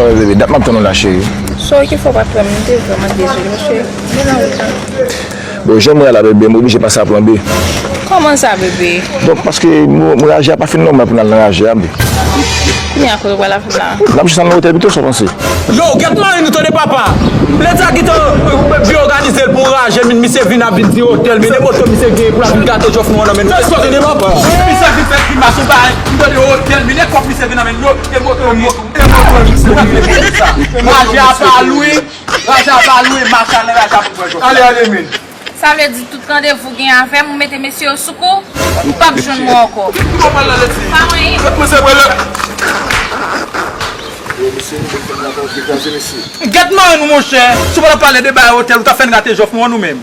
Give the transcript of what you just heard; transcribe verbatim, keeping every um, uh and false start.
Bebe, dat m ap tann ou la, cheri. Sorry, ki fè w pa t wè m, m te vrèman dezole, paske m nan wout la. Bon, jan m wè la, bebe, m oblije pase a plan B. Kòman sa, bebe? Donk, paske mo-, raje a pa fin nòmal pou n al nan raje a, bebe. Kounye a, kote w pral avè m la? N ap jis al nan otèl pito, sa w panse? Yo, gèt mari nou, tande papa. Leta gentan byen òganize l pou raje, men misye vin ap vin di otèl, men de moto misye gen pou l ap vin gate jòf nou an nan men nou. Fè sòti de papa. Misye vin fè grimas, yon bagay, m tande otèl, men de kòb misye vin nan men nou, e moto, e moto, e moto misye vin fè sa. Raje a pa lwe, raje a pa lwe, mache al nan raje a pou pran jòf. Ale, ale, men. Sa vle di tout randevou gen avè m, ou mete mesye yo sou kou, ou p ap jwenn mwen ankò. Pa anyen. Gèt mari nou, monchè. Si w pa t ap pale de bay otèl, ou t ap fè n gate jòf nou an nou menm.